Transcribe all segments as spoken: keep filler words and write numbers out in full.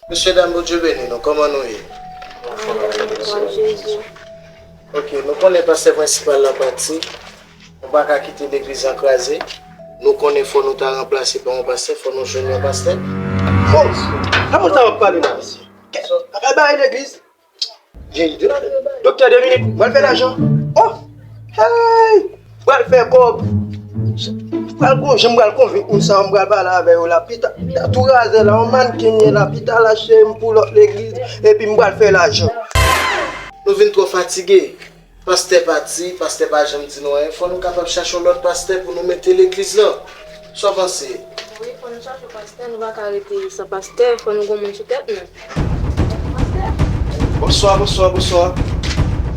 Mesye dam, Bondye beni nou. Kòman nou ye? Anfòm, Jezi. Ok, nou konnen pastè prensipal la pati. Nou pa ka kite legliz lan kraze. Nou konnen fò nou ta ranplase pa yon pastè, fò nou jwenn yon pastè. Oh, sa moun sa w ap pale la, mesye? Kè, ap al bare legliz. Gen ide la. Doktè, de minit, m pral fè lajan. Oh! Hey! M pral fè kòb. M pral gon jan m pral konvenk moun sa yo, m pral pale avè yo la. Pita, pita tou razè la, yon mannken m ye la, pita lache m pou lòt legliz, epi m pral fè lajan. Nou vin twò fatige. Pastè pati, pastè pa janm di nou anyen. Fò nou kapab chache yon lòt pastè pou nou mete legliz lan. Sa w panse? Wi, fò nou chache yon pastè, nou pa ka rete san pastè, fò nou gon moun sou tèt nou. Bonswa, bonswa, bonswa.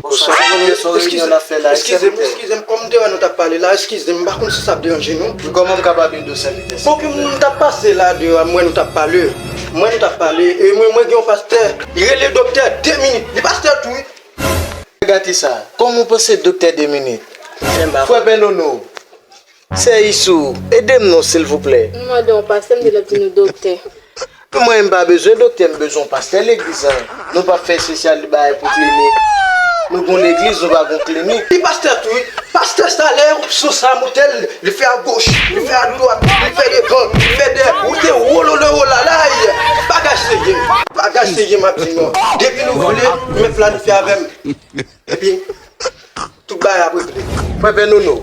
Bonswa, kòman nou ye? Son reyinyon n ap fè la, eskize m, sèvitè. Eskize m, kòm m te wè nou t ap pale la, eskize m, m pa konn si sa ap deranje nou. Kòman m kapab ede w, sèvitè? Bon, ke moun m t ap pase la deyò a, m wè nou t ap pale, m wè nou t ap pale, e mwen, mwen gen yon pastè, li rele doktè de minit, li pastè tou wi. Gate sa. Kòman w panse doktè de minit? Frè Pè Nono, sè Isou, ede m non, silvouplè. Nou mande yon pastè, m di l ap di nou doktè. Mwen, m pa bezwen doktè, m bezwen yon pastè legliz lan. Nou p ap fè espesyal bagay pou klinik. Nou gon legliz, nou pa gon klinik. Li pastè tou wi. Pastè sa lè opsyon sa moute l, li fè agoch, li fè adwat, li fè devan, li fè dèyè. Ou te wololo wolalay. Bagay serye. Bagay serye m ap di nou. Depi nou vle, men planifye avè m. Epi, tout bagay ap regle. Frè Pè Nono,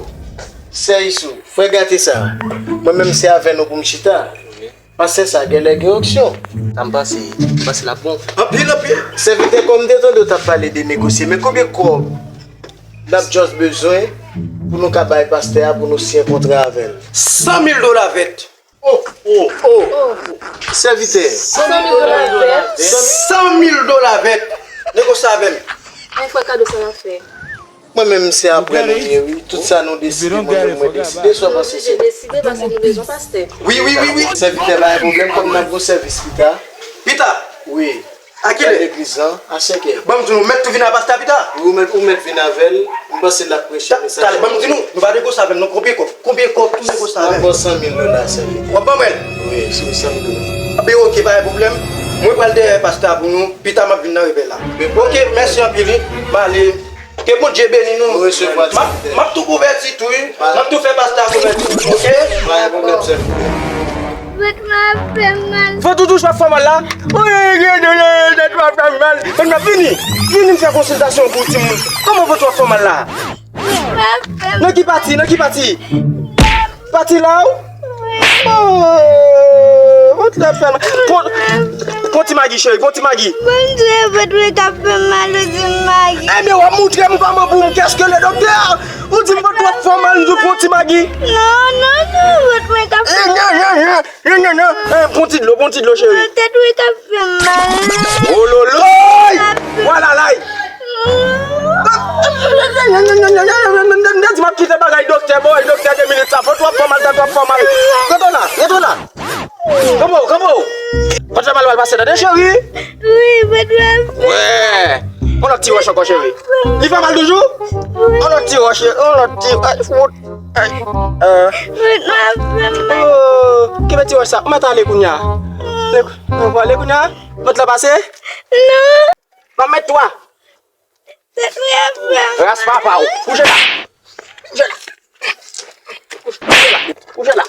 sè Isou, frè Gate sa, mwen menm se avè nou pou m chita. Pastè sa genlè gen onksyon. Sa m panse, m panse l ap bon. Anpil, anpil. Sèvitè, kòm m te tande w t ap pale de negosye, men konbyen kòb n ap just bezwen pou nou ka bay pastè a pou nou siyen kontra avè l? San mil dola vèt. Oh, oh, oh. Sèvitè. San mil dola vèt. San mil dola vèt. Negosye avè m. Mwen kwè kado sa n ap fè. Mwen menm se apre nou ye wi. Tout sa nou deside, mwen menm mwen deside. Sa w panse, sè? Deside paske nou bezwen pastè. Wi, wi, wi, wi. Sèvitè, pa gen pwoblèm, kòm n ap gon sèvis pita. Pita? Wi. A kilè? Legliz lan, a senkè. Ban m di nou, mèt tou vin a pastè a pita? Wi, ou mèt, ou mèt vin avè l. M panse l ap preche mesaj la. Talè, ban m di nou, nou pa negosye avè l non, konbyen kòb? Konbyen kòb tou negosye avè l? Mwen ba w san mil dola, sèvitè. W ap ban mwen l? Wi, se san mil dola. Anben, oke, pa gen pwoblèm. Mwen pral dèyè pastè a pou nou. Pita m ap vin nan revèy la. Oke, mèsi anpil wi. M ale. Ke Bondye beni nou. M ap, m ap tou konvèti tou wi. M ap tou fè pastè a konvèti. Oke? Pa gen pwoblèm, sèvitè. Vant mwen ap fè m mal. Vant ou toujou ap fè w mal la? Wi, wi, wi, wi, vant mwen ap fè m mal. Vant mwen ap vini. Vini m fè konsiltasyon pou timoun. Kòman vant ou ap fè w mal la? Nan ki pati? Nan ki pati? Pati la ou? Oh, vant la fè mal. Pon, pon ti magi, cheri, pon ti magi. Bondye, vant mwen k ap fè m mal, ou di m magi. Ebyen, w ap moutre m kòman pou m kèske le doktè. Ou di m vant w ap fè w mal, m di w pon ti magi. Non, non, non, vant mwen k ap fè m mal. Non, non, non, pon ti dlo, pon ti dlo, cheri. Tèt mwen k ap fè m mal. Ololoy! Walalay! M te di m ap kite bagay doktè, boy, doktè de minit sa. Vant w ap fè w mal, tèt w ap fè w mal. Rete la, rete la. Kanpe w, kanpe w. Vant fè mal pral pase, tande, cheri? Wi, vant mwen ap fè. Wè. On lòt ti wòch ankò, cheri. Li fè mal toujou? On lòt ti wòch, on lòt ti, ay, fout. Ay, euh. Vant mwen ap fè m mal. Oh, kenbe ti wòch sa. Ou mèt ale kounya. Ale, ou ale kounya. Vant la pase? Non. M ap mèt twa. Tèt mwen ap fè m mal. Ras papa w. Kouche la. Kouche la. Kouche la. Kouche la.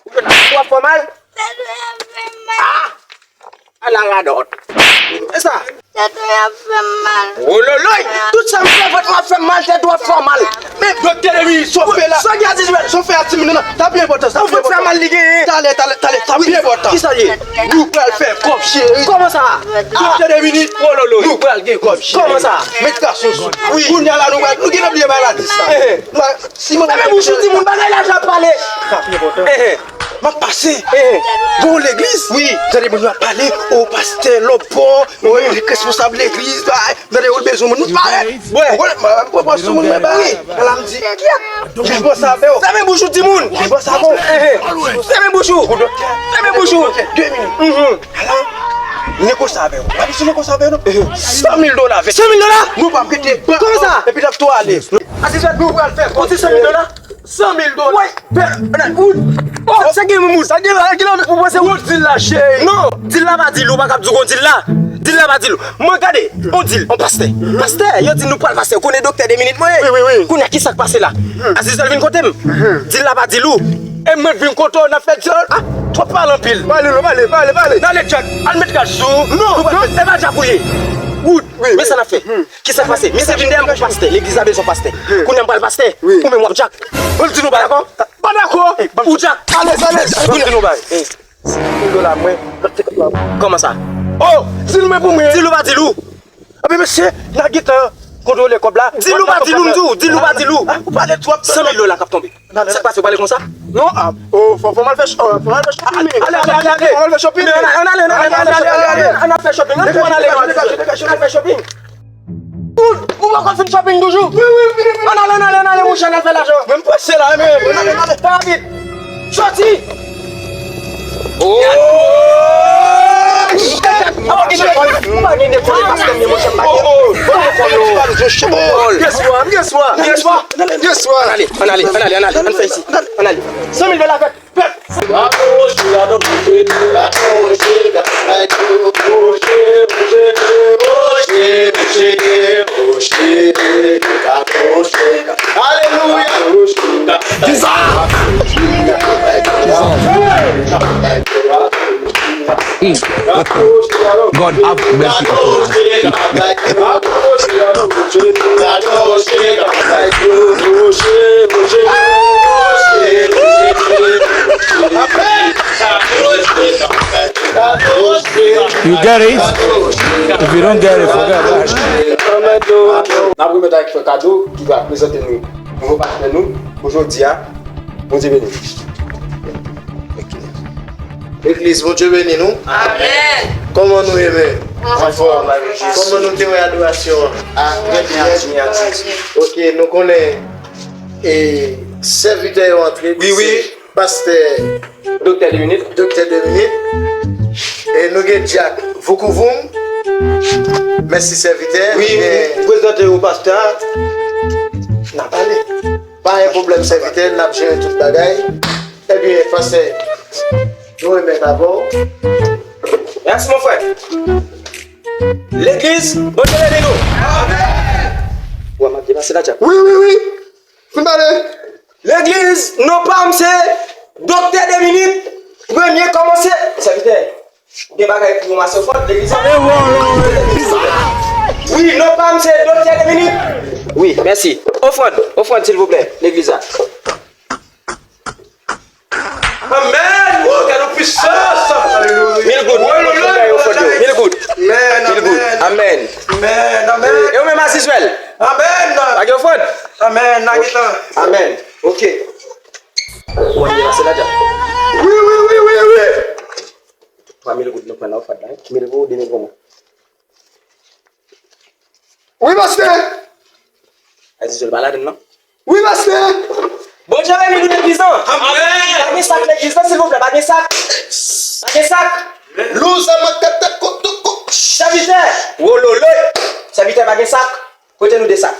Kouche la. Ou ap fè w mal? Tèt mwen ap fè m mal. Ah! Ala radòt. E sa? Tèt mwen ap fè m mal. Ololoy! Tout sa m fè, vant mwen ap fè m mal, tèt mwen ap fè w mal. Men doktè de minit, sofè la. Sa ki a di, sofè a ti moun nan. Sa pi enpòtan, sa pi enpòtan. Fè mal li genyen. Talè, talè, talè, sa pi enpòtan. Kisa l ye? Nou pral fè kòb, cheri. Kòman sa? Doktè de minit. Ololoy. Nou pral gen kòb, cheri. Kòman sa? Met gason sou. Wi. Kounye a la, nou pral, nou gentan bliye maladi sa. Eh, eh. Nou pral, si mwen... Fèmen bouch ou, timoun, bagay la jan ap pale. Sa pi enpòtan. Eh, eh. M ap pase. Eh, eh. Gon legliz? Wi. Tande moun yo ap pale. O pastè, lòbò. Wi, responsab legliz. Tande yo bezwen moun. Nou parèt. Wè. Wè, m ap pran sou moun mwen bay. Ala m di. Kiyès? Gen bò sa avè w. Fèmen bouch ou, timoun. Gen bò sa avè w. Eh, eh. Fèmen bouch ou. Fèmen bouch ou. De minit. Mhm. Ala. Negosye avè w. W ap negosye avè w non. San mil dola avè. San mil dola? Nou p ap rete. Kòman sa? Epi n ap tou ale. Asisè, nou pral fè. Kote san mil dola? San mil dola. Wè. Fè, ou, Sa gen moun, sa gen la, gen la, ou panse ou dil la, cheri. Non, dil la pa dil ou, pa kap di w gon dil la. Dil la pa dil ou. Mwen gade, on dil, on pastè. Pastè, yo di nou pral pastè. Ou konnen doktè de minit mwen ye. Wi, wi, wi. Kounye a, ki sa k pase la? Azizèl vin kote m. Dil la pa dil ou. E mwen vin kote w, n ap fè dyòl. Ah, twòp pale anpil. Pale, non, pale, pale, pale. N ale, Jack. Al met gaz sou ou. Non, non. E pa Jack ou ye. Wood, men sa n ap fè. Ki sa k pase? Misye vin dèyè m pou pastè. Legliz la bezwen pastè. Kounye a m pral pastè. Ou menm w ap Jack. Bon, di nou pa dakò? Pa dakò. Ou Jack. Alèz, alèz. Bon, di nou bay. San mil dola mwen. Kòman sa? Oh, di l mwen pou mwen. Di l ou pa di l ou. Anben mesye, n a gentan kontwole kòb la. Di l ou pa di l ou, m di w. Di l ou pa di l ou. Ah, ou pale twòp. San mil dola k ap tonbe. Sa k pase, ou pale konsa? Non, ah, oh, fò, fò m al fè ch-, oh, fò m al fè shopping, men. Ale, ale, ale, ale. Fò m al fè shopping. Men, ale, ale, ale, ale, ale, ale, ale, ale. Ann al fè shopping. Ann al fè shopping. Ou, ou poko fin shopping toujou? Wi, wi, wi, wi. Ann ale, ann ale, ann ale, monchè, ann al fè lajan. Men m prese la, men. Ann ale, ann ale. Fè rapid. Soti. Oh! Ou pa gen de kòl, ou pa gen de kòl, pastè, men monchè, m pa gen. Oh, oh, oh, oh, oh. Guess what? Guess what? Guess what? Guess what? Ann ale, ann ale, ann ale, ann ale, ann fè isi. Ann ale. San mil dola fèt. Alelouya. God have mercy upon us. You get it? If you don't get it, forget about it. N ap remèt ak fè kado ki va prezante nou nouvo patnè nou pou jodi a. Bondye beni. Legliz, Bondye beni nou. Amèn. Kòman nou ye menm? Anfòm. Kòman nou te wè adorasyon an? Ah, trè byen. Ok, nou konnen, e, sèvitè yo antre. Wi, wi. Pastè. Doktè de minit. Doktè de minit. E nou gen dyak Voukouvoum. Mèsi sèvitè. Wi, wi. Prezante yo pastè a. N a pale. Pa gen pwoblèm sèvitè, n ap jere tout bagay. Ebyen, pastè, nou remèt avè w. Mèsi, mon frè. Legliz, Bondye beni nou. Amèn. Ou wè m ap depase la, dyak. Wi, wi, wi. Fin pale. Legliz, non pa m se Doktè de minit, premye kòmanse. Sèvitè, ou gen bagay pou ranmase ofrann legliz la? Wi, non pa m se Doktè de minit. Wi, mèsi. Ofrann, ofrann, silvouplè, legliz la. Amèn! Woo, gade yon pisans! Alelouya! Mil goud, mil goud pou bay ofrann yo. Mil goud. Amèn, amèn. Amèn. Amèn, amèn. E ou menm Azizwèl? Amèn. Pa gen ofrann? Amèn, n a gentan. Amèn. Ok. Ou wè m depase la, dyak? Wi, wi, wi, wi, wi. Twa mil goud nou pran nan ofrann la, wi. Mil goud, de mil pou mwen. Wi, pastè. Azizwèl pa ladann, non? Wi, pastè. Bondye beni nou legliz lan. Amèn. Pa gen sak legliz lan, silvouplè, pa gen sak. Pa gen sak. Louza makata kotoko. Sèvitè. Wololoy. Sèvitè, pa gen sak. Pote nou de sak.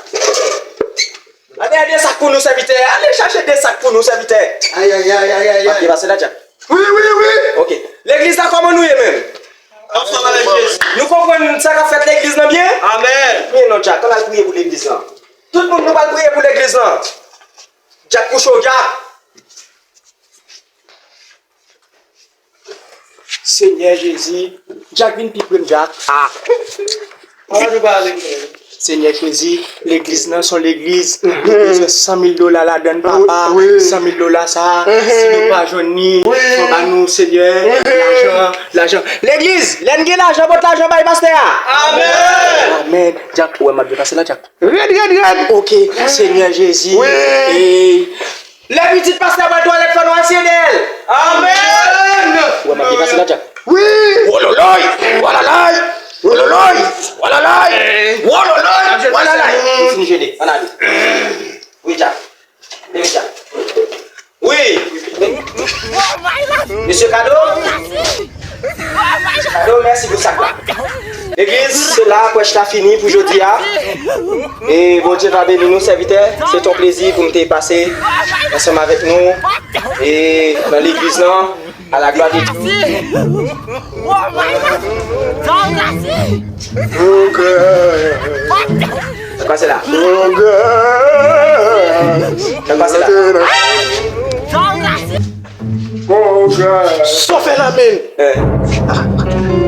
Ann al de sak pou nou, sèvitè. Ale chache de sak pou nou, sèvitè. Ay, ay, ay, ay, ay, ay. Depase la, dyak. Wi, wi, wi. Ok. Legliz la, kòman nou ye menm? Ansanm avèk Jezi. Nou konprann sa k ap fèt legliz lan byen? Amèn. Byen non, dyak, ann al priye pou legliz lan. Tout moun, nou pral priye pou legliz lan. Dyak, kouche w, dyak. Senyè Jezi, dyak vin pi pre m, dyak. Ah. Senyè Jezi, legliz nan se yon legliz, nou bezwen san mil dola ladann, papa. Wi. San mil dola sa, si nou pa jwenn li, fò ba nou, Senyè, lajan, lajan. Legliz, lè n gen lajan, pot lajan bay pastè a. Amèn. Amèn. Dyak, ou wè m ap depase la, dyak. Rèd, rèd, rèd. Ok, Senyè Jezi. Wi. E lè pitit pastè pral twalèt, fò nou asiyen dèyè l. Amèn. Ou wè m ap depase la, dyak. Wi. Wololoy, walalay. Wololoy, walalay. Wololoy, walalay. Ou fin jene. Ann ale. Wi, dyak. Wi. Mesye Kado. Mesye Kado, mèsi pou sak la. Legliz, se la prèch la fini pou jodi a. E Bondye va beni nou, sèvitè. Se yon plezi pou m te pase ansanm avèk nou e nan legliz lan. A la glwa de Dye. Sa k pase la? Sa k pase la? Sa w fè la, menn? Eh.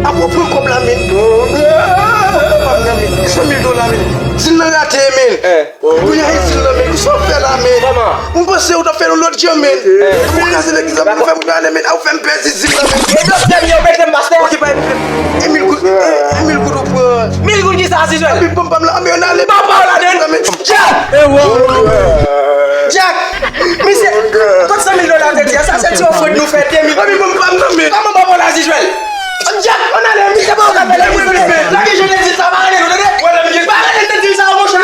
Ap w pran kòb la, menn? Kòb la, menn. San mil dola, menn. Zil nan rate, menn. Eh. Kounye a, e zil nan, menn. Sa w fè la, menn? Kòman? M panse w t ap fè yon lòt jan, menn. Eh. Ou kraze legliz la, pou fè moun ale, menn. A, ou fè m pèdi zil la, menn. E doktè m yo mete m, pastè. Ok, bay, bay. E mil goud, e, e mil goud ou pran. Mil goud ki sa, Sizwèl? Epi pam pam la, anmè, ann ale. Papa w ladann. Jack! Jack! Misye, kot san mil dola te di a? Sa se ti ofrann nou fè, de mil. Epi pam pam nan, menn. Kòman papa w la, Sizwèl? Jack, ann ale, misye pa w la fè la, misye. Lage je te di sa, pa rele nou, tande? Pa rele te di sa, monchè.